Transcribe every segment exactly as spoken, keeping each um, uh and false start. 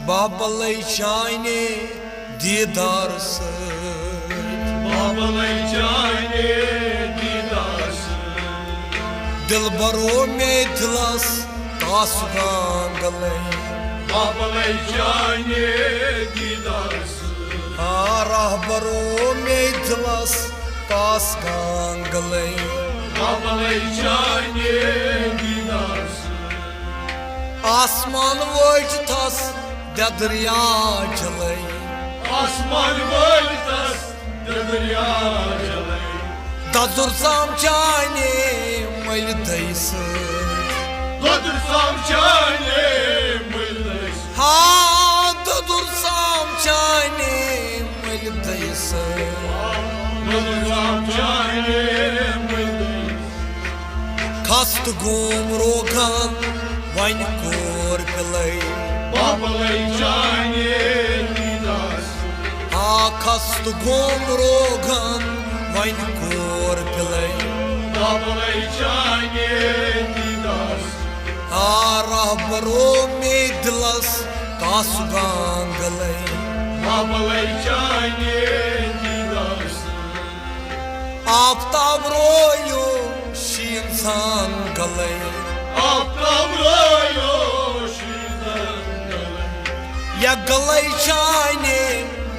بابلے چانہِ دیدار سۭتۍ۔ بابلے چانہِ دیدار سۭتۍ۔ دلبرو مے دلس کس گانگلے۔ بابلے چانہِ دیدار سۭتۍ۔ آ رہبرو مے دلس کس گانگلے۔ بابلے چانہِ دیدار سۭتۍ۔ آسمان وٲجۍ تھس ددریا جلے۔ آسمان وٲجۍ تھس ددریا جلے۔ ددُر سام چانہِ مٔلۍ دٔے سۭتۍ۔ ددُر سام چانہِ مٔلۍ دٔے سۭتۍ۔ ہا، ددُر سام چانہِ مٔلۍ دٔے سۭتۍ۔ ددُر سام چانہِ مٔلۍ دٔے سۭتۍ۔ کھست گوم روغن وۄنۍ کور پلے۔ بابلے چانہِ دیدار سۭتۍ۔ آ کھست گوم روغن وۄنۍ کور پلے۔ بابلے چانہِ دیدار سۭتۍ۔ آ رہبرو مے دلس کس گانگلے۔ بابلے چانہِ دیدار سۭتۍ۔ آفتاب رویو شیٖن سان گلے۔ آفتاب رویو شیٖن سان گلے۔ یا گلے چانہِ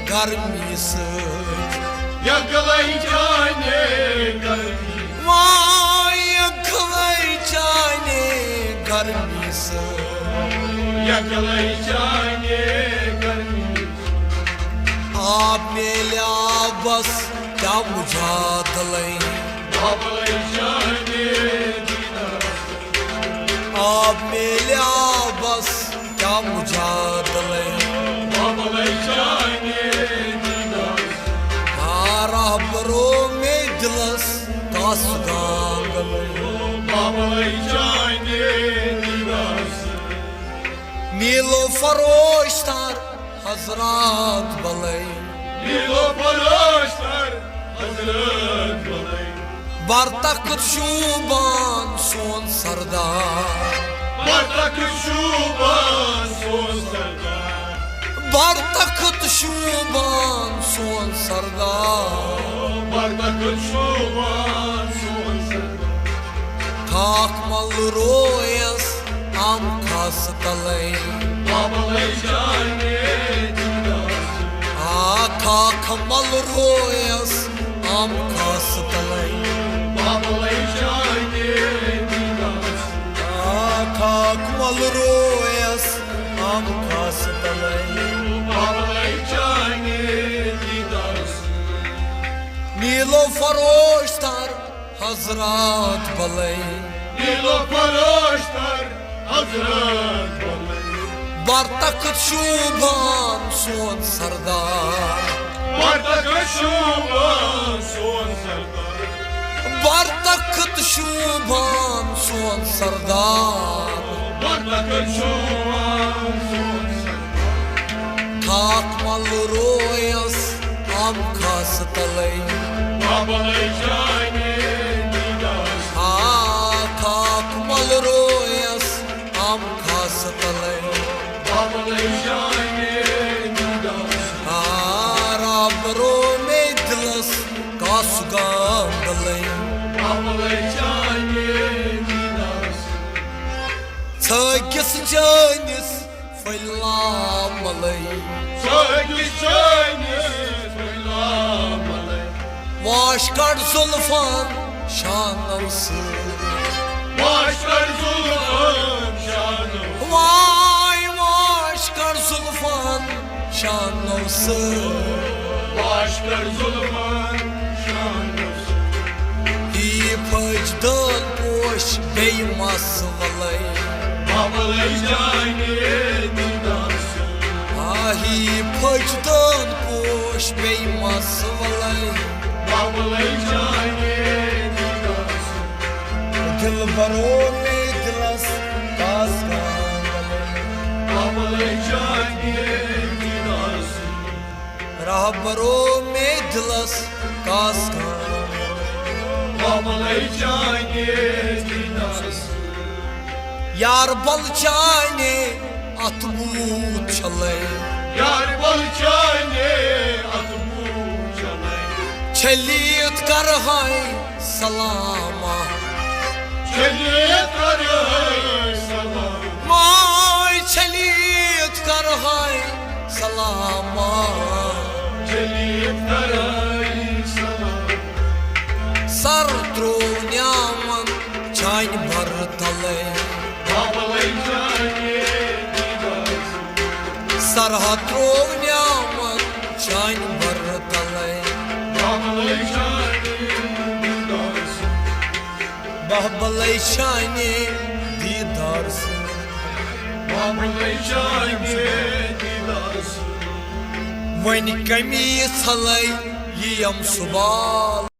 گرمی سۭتۍ۔ یا گلے چانہِ گرمی۔ وای یا گلے چانہِ گرمی سۭتۍ۔ یا گلے چانہِ گرمی۔ آب میلے آبس کیا مجادلے۔ بابلے چانہِ دیدار۔ آب میلے آبس کیا مجادلے۔ بابلے چانہِ دیدار۔ آ رہبرو مے دلس کس گانگلے۔ بابلے چانہِ دیدار۔ نیلو فروش تر حضرات بلے۔ نیلو فروش تر حضرات بلے۔ بر تخت شوبان سون سردار۔ بر تخت شوبان سون سردار۔ بر تخت شوبان سون سردار۔ بر تخت شوبان سون سردار۔ کھاک مل رویس ام کھس تلے۔ بابلے چانہِ دیدار۔ آ کھاک مل رویس ام کھس تلے۔ بابلے چانہِ دیدار۔ آ کھاک مل رویس ام کھس تلے۔ بابلے چانہِ دیدار۔ نیلو فروش تر حضرات بلے۔ نیلو فروش تر حضرات بلے۔ بر تخت شوبان سون سردار۔ بر تخت شوبان سون سردار۔ بر تخت شوبان سون سردار۔ بر تخت شوبان سون سردار۔ کھاک مل رویس ام کھس تلے۔ بابلے چانہِ دیدار۔ آ کھاک مل رویس ام کھس تلے۔ بابلے چانہِ دیدار۔ آ رب رو مے دلس کس گانگلے۔ بابلے چانہِ دیدار۔ ژھٲکِس چٲنِس پھٔلۍ لاملے۔ ژھٲکِس چٲنِس پھٔلۍ لاملے۔ واش کڑ زُلفن شانو سۭتۍ۔ واش کڑ زُلفن شانو۔ واے واش کڑ زُلفن شانو سۭتۍ۔ واش کڑ زُلفن شانو سۭتۍ۔ ہی پھٔج دٲن پوش بیٚیہِ مس وَلَے۔ بابلے چانہِ دیدار۔ آ ہی پھٔج دٲن پوش بیٚیہِ مس وَلَے۔ بابلے چانہِ دیدار۔ دلبرو مے دلس کس گانگلے۔ بابلے چانہِ دیدار۔ رہبرو مے دلس کس گانگلے۔ بابلے چانہِ دیدار۔ یار بل چانہِ اتھ بوٗت چھُ تلے۔ یار بل چانے اتھ بوجلے۔ چھلیت کرہے سلامہ۔ چھلیت کرہے سلام۔ ماے چھلیت کرہے سلامہ۔ چھلیت کرہے سلام۔ سر ترو نیامن چانہِ بر تلے۔ بابلے چانے دیدار۔ سرحد روو نیامن چانہِ بر تلے۔ بابلے چانے دیدار۔ بابلے چانے دیدار۔ بابلے چانے دیدار۔ وۄنۍ کمی ژھلے یِیم سُبال۔